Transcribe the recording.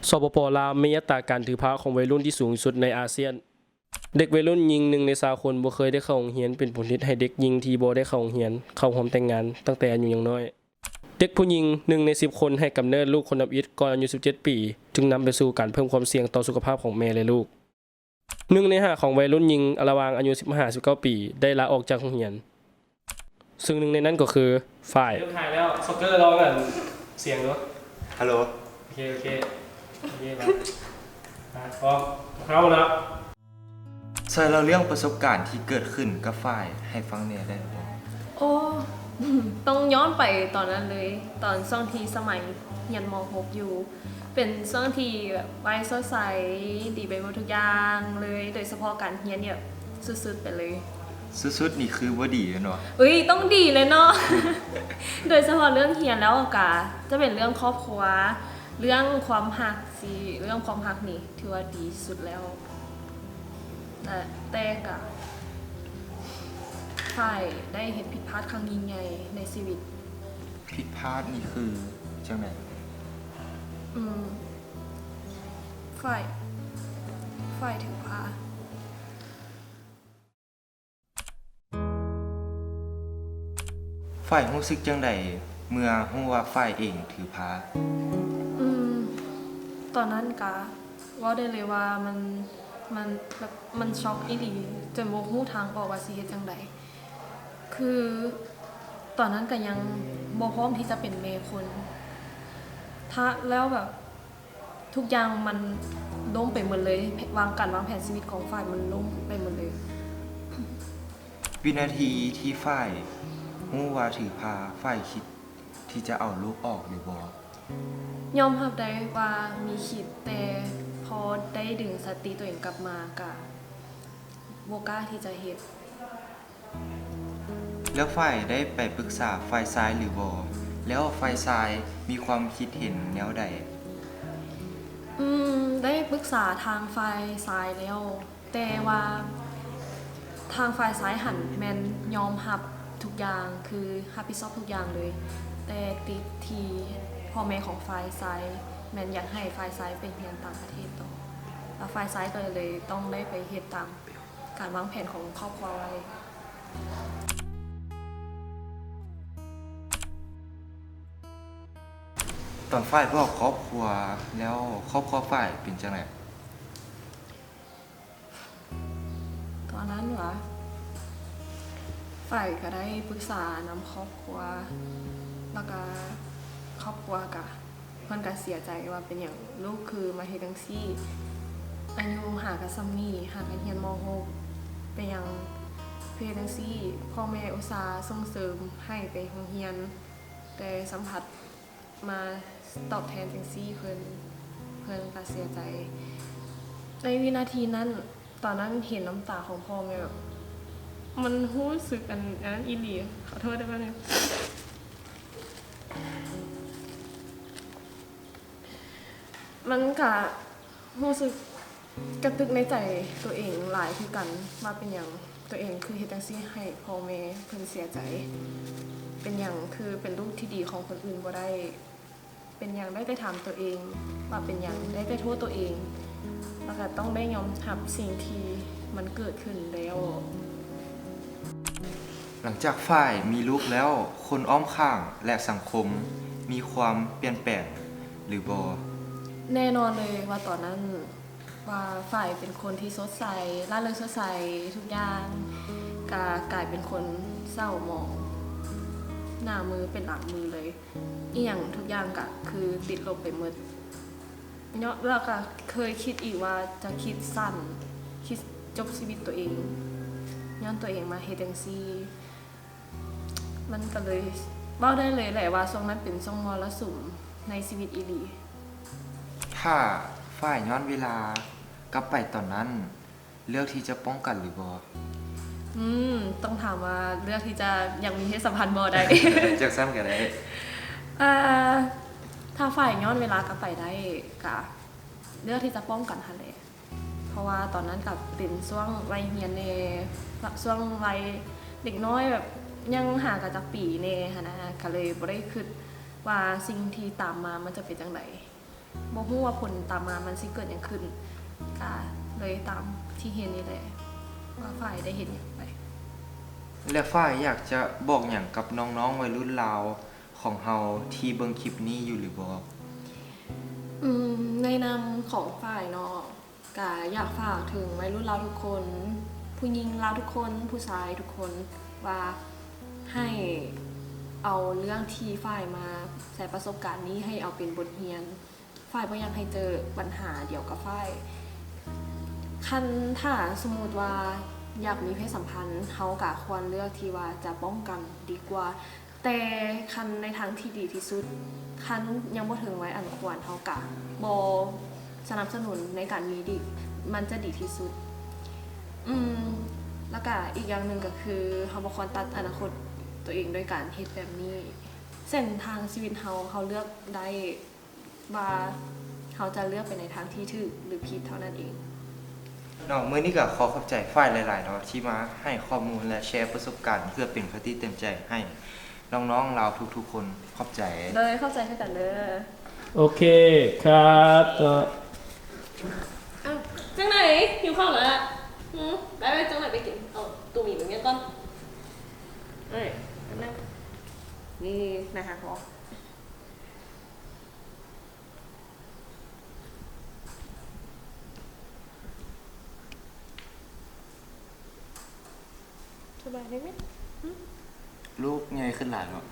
ສປປ ລາວ ມີອັດຕາການຖືພະຂອງໄວລຸ້ນທີ່ສູງທີ່ສຸດໃນອາຊຽນ. ເດັກໄວລຸ້ນຍິງໜຶ່ງໃນຊາວຄົນບໍ່ເຄີຍໄດ້ເຂົ້າໂຮງຮຽນ ເປັນຜົນເຮັດໃຫ້ເດັກຍິງທີ່ບໍ່ໄດ້ເຂົ້າໂຮງຮຽນ ເຂົ້າຮ່ວມແຕ່ງງານຕັ້ງແຕ່ອາຍຸຍັງນ້ອຍ. ເດັກຜູ້ຍິງໜຶ່ງໃນສິບຄົນໃຫ້ກຳເນີດລູກຄົນທຳອິດກ່ອນອາຍຸສິບເຈັດປີ ຈຶ່ງນຳໄປສູ່ການເພີ່ມຄວາມສ່ຽງຕໍ່ສຸຂະພາບຂອງແມ່ ແລະ ລູກ. ໜຶ່ງໃນຫ້າຂອງໄວລຸ້ນຍິງລະຫວ່າງອາຍຸສິບຫ້າ ສິບເກົ້າປີ ໄດ້ລາອອກຈາກໂຮງຮຽນ ຊຶ່ງໜຶ່ງໃນນັ້ນກໍຄື ຝ້າຍ. ຍົກຖ່າຍແລ້ວ ຊັອກເກີລອງອັນສຽງດູ. ຮັລໂຫຼ. ໂອເຄ ໂອເຄ ໂອເຄ ມາ ອ່ະ ພ້ອມ ເຮົາລະ. ຊ່ວຍເລົ່າເລື່ອງປະສົບການທີ່ເກີດຂຶ້ນກັບຝ້າຍໃຫ້ຟັງແດ່ໄດ້ບໍ່? ໂອ້ ຕ້ອງຍ້ອນໄປຕອນນັ້ນເລີຍ ຕອນຊ່ວງທີ່ສະໄໝຮຽນ ມໍຫົກ ຢູ່ ເປັນຊ່ວງທີ່ແບບໄວສົດໃສ ດີໄປໝົດທຸກຢ່າງເລີຍ ໂດຍສະເພາະການຮຽນນີ້ແບບສຸດໆໄປເລີຍ. ສຸດໆນີ້ຄືບໍ່ດີແມ່ນບໍ່? ເອີຍ ຕ້ອງດີແຫຼະເນາະ ໂດຍສະເພາະເລື່ອງຮຽນ ແລ້ວກະຈະເປັນເລື່ອງຄອບຄົວ ເລື່ອງຄວາມຮັກ ຊິ ເລື່ອງຄວາມຮັກນີ້ຖືວ່າດີສຸດແລ້ວ ແຕ່ກະ ຝ້າຍໄດ້ເຮັດຜິດພາດຄັ້ງຍິ່ງໃຫຍ່ໃນຊີວິດ. ຜິດພາດນີ້ຄືຈັ່ງໃດ? ອືມ ຝ້າຍ ຝ້າຍຖືພາ. ຝ້າຍຮູ້ສຶກຈັ່ງໃດເມື່ອຮູ້ວ່າຝ້າຍເອງຖືພາ? ອືມ ຕອນນັ້ນກະເວົ້າໄດ້ເລີຍວ່າມັນ ມັນ ແບບ ມັນຊັອກອີ່ຫຼີ ຈົນບໍ່ຮູ້ທາງອອກວ່າຊິເຮັດຈັ່ງໃດ. ຄືຕອນນັ້ນກະຍັງບໍ່ພ້ອມທີ່ຈະເປັນແມ່ຄົນ ຖ້າ ແລ້ວແບບ ທຸກຢ່າງມັນລົ້ມໄປໝົດເລີຍ ວາງ ການວາງແຜນຊີວິດຂອງຝ້າຍມັນລົ້ມໄປໝົດເລີຍ. ວິນາທີທີ່ຝ້າຍຮູ້ວ່າຖືພາ ຝ້າຍຄິດທີ່ຈະເອົາລູກອອກຫຼືບໍ່? ຍອມຮັບໄດ້ວ່າມີຄິດ ແຕ່ພໍໄດ້ດຶງສະຕິຕົວເອງກັບມາ ກະບໍ່ກ້າທີ່ຈະເຮັດ. ແລ້ວຝ້າຍໄດ້ໄປປຶກສາຝ່າຍຊາຍຫຼືບໍ່? ແລ້ວຝ່າຍຊາຍມີຄວາມຄິດເຫັນແນວໃດ? ອືມ ໄດ້ປຶກສາທາງຝ່າຍຊາຍແລ້ວ ແຕ່ວ່າທາງຝ່າຍຊາຍຫັ້ນແມ່ນຍອມຮັບທຸກຢ່າງ ຄືຮັບຜິດຊອບທຸກຢ່າງເລີຍ ແຕ່ຕິດທີ່ພໍ່ແມ່ຂອງຝ່າຍຊາຍແມ່ນຢາກໃຫ້ຝ່າຍຊາຍໄປຮຽນຕ່າງປະເທດຕໍ່ ແລ້ວຝ່າຍຊາຍກໍເລີຍຕ້ອງໄດ້ໄປເຮັດຕາມ ການວາງແຜນຂອງຄອບຄົວໄວ້. ຕອນຝ້າຍບອກຄອບຄົວແລ້ວ ຄອບຄົວຝ້າຍເປັນຈັ່ງໃດ? ຕອນນັ້ນຫວາ? ຝ້າຍກະໄດ້ປຶກສານຳຄອບຄົວ ແລ້ວກະຄອບຄົວກະ ເພິ່ນກະເສຍໃຈວ່າເປັນຫຍັງລູກຄືມາເຮັດຈັ່ງຊີ້ ອາຍຸຫາກະສ່ຳນີ້ ຫາກະຮຽນ ມໍຫົກ ເປັນຫຍັງຄືເຮັດຈັ່ງຊີ້ ພໍ່ແມ່ອຸດສ່າສົ່ງເສີມໃຫ້ໄປໂຮງຮຽນ ແຕ່ສຳພັດມາຕອບແທນຈັ່ງຊີ້ ເພິ່ນ ເພິ່ນກະເສຍໃຈ. ໃນວິນາທີນັ້ນ ຕອນນັ້ນເຫັນນ້ຳຕາຂອງພໍ່ແມ່ແບບ ມັນຮູ້ສຶກອັນ ອັນນັ້ນອີ່ຫຼີ ຂໍໂທດເດີແປັບໜຶ່ງ. ມັນກະຮູ້ສຶກກະຕຶກໃນໃຈໂຕເອງຫຼາຍຄືກັນ ວ່າເປັນຫຍັງໂຕເອງຄືເຮັດຈັ່ງຊີ້ໃຫ້ພໍ່ແມ່ເພິ່ນເສຍໃຈ ເປັນຫຍັງຄືເປັນລູກທີ່ດີຂອງຄົນອື່ນບໍ່ໄດ້ ເປັນຫຍັງ ໄດ້ແຕ່ຖາມໂຕເອງວ່າເປັນຫຍັງ ໄດ້ແຕ່ໂທດໂຕເອງ ແລ້ວກະຕ້ອງໄດ້ຍອມຮັບສິ່ງທີ່ມັນເກີດຂຶ້ນແລ້ວ. ຫຼັງຈາກຝ້າຍມີລູກແລ້ວ ຄົນອ້ອມຂ້າງ ແລະ ສັງຄົມມີຄວາມປ່ຽນແປງຫຼືບໍ່? ແນ່ນອນເລີຍວ່າຕອນນັ້ນວ່າຝ້າຍເປັນຄົນທີ່ສົດໃສ ລ່າເລີງສົດໃສ ທຸກຢ່າງກະກາຍເປັນຄົນເສົ້າໝອງ ໜ້າມືເປັນຫຼັງມືເລີຍ. ອີ່ຫຍັງທຸກຢ່າງກະຄືຕິດລົບໄປໝົດ ເນາະ ແລ້ວກະເຄີຍຄິດອີກວ່າຈະຄິດສັ້ນ ຄິດຈົບຊີວິດໂຕເອງ ຍ້ອນໂຕເອງມາເຮັດຈັ່ງຊີ້ ມັນກະເລີຍ ເວົ້າໄດ້ເລີຍແຫຼະວ່າຊ່ວງນັ້ນເປັນຊ່ວງມໍລະສຸມໃນຊີວິດອີ່ຫຼີ. ຖ້າຝ້າຍຍ້ອນເວລາກັບໄປຕອນນັ້ນ ເລືອກທີ່ຈະປ້ອງກັນຫຼືບໍ່? ອືມ ຕ້ອງຖາມວ່າເລືອກທີ່ຈະຍັງມີເພດສຳພັນບໍ່ໄດ້? ຈັ່ງຊັ້ນກະໄດ້. ເອີ ຖ້າຝ້າຍຍ້ອນເວລາກັບໄປໄດ້ ກະເລືອກທີ່ຈະປ້ອງກັນຫັ້ນແຫຼະ ເພາະວ່າຕອນນັ້ນກະເປັນຊ່ວງໄວຮຽນແດ່ ແບບຊ່ວງໄວເດັກນ້ອຍ ແບບຍັງຫາກະຈັກປີແດ່ຫັ້ນນະ ກະເລີຍບໍ່ໄດ້ຄິດວ່າສິ່ງທີ່ຕາມມາມັນຈະເປັນຈັ່ງໃດ. ບໍ່ຮູ້ວ່າຜົນຕາມມາມັນຊິເກີດຫຍັງຂຶ້ນ ກະເລີຍຕາມທີ່ເຫັນນີ້ແຫຼະ ວ່າຝ້າຍໄດ້ເຮັດຫຍັງໄປ. ແລະຝ້າຍຢາກຈະບອກຫຍັງກັບນ້ອງໆໄວລຸ້ນລາວຂອງເຮົາທີ່ເບິ່ງຄລິບນີ້ຢູ່ຫຼືບໍ່? ອືມ ໃນນາມຂອງຝ້າຍເນາະ ກະຢາກຝາກເຖິງໄວລຸ້ນລາວທຸກຄົນ, ຜູ້ຍິງລາວທຸກຄົນ, ຜູ້ຊາຍທຸກຄົນ ວ່າໃຫ້ເອົາເລື່ອງທີ່ຝ້າຍມາໃຊ້ປະສົບການນີ້ໃຫ້ເອົາເປັນບົດຮຽນ. ຝ້າຍບໍ່ຢາກໃຫ້ເຈີບັນຫາດຽວກັບຝ້າຍ. ຄັນຖ້າສົມມຸດວ່າຢາກມີເພດສຳພັນ ເຮົາກະຄວນເລືອກທີ່ວ່າຈະປ້ອງກັນດີກວ່າ. ແຕ່ຄັນໃນທາງທີ່ດີທີ່ສຸດ ຄັນຍັງບໍ່ເຖິງໄວອັນຄວນ ເຮົາກະບໍ່ສະໜັບສະໜູນໃນການມີດີ ມັນຈະດີທີ່ສຸດ. ອືມ ແລ້ວກະອີກຢ່າງໜຶ່ງກະຄື ເຮົາບໍ່ຄວນຕັດອະນາຄົດຕົວເອງດ້ວຍການເຮັດແບບນີ້. ເສັ້ນທາງຊີວິດເຮົາ ເຮົາເລືອກໄດ້ວ່າເຮົາຈະເລືອກໄປໃນທາງທີ່ຖືກ ຫຼື ຜິດເທົ່ານັ້ນເອງ. ເນາະ ມື້ນີ້ກະຂໍຂອບໃຈຝ້າຍຫຼາຍໆເນາະ ທີ່ມາໃຫ້ຂໍ້ມູນ ແລະ ແຊປະສົບການ ເພື່ອເປັນຄະຕິເຕືອນໃຈໃຫ້ນ້ອງໆລາວທຸກໆຄົນ. ຂອບໃຈ. ໂດຍ ຂອບໃຈຄືກັນເດີ. ໂອເຄ ຄັດເນາະ. ເອົ້າ ຈັ່ງໃດ ຫິວເຂົ້າແລ້ວ? ຫື ໄປ ໄປ ຈັ່ງໃດໄປກິນ. ເອົາຕູ້ໝີໄປມ້ຽນກ່ອນ. ເອີຍ ແປັບໜຶ່ງ ນີ້ໜ້າຮັກບໍ່? ສະບາຍດີແມ່. ຫື ລູກໃຫຍ່ຂຶ້ນຫຼາຍເນາະ.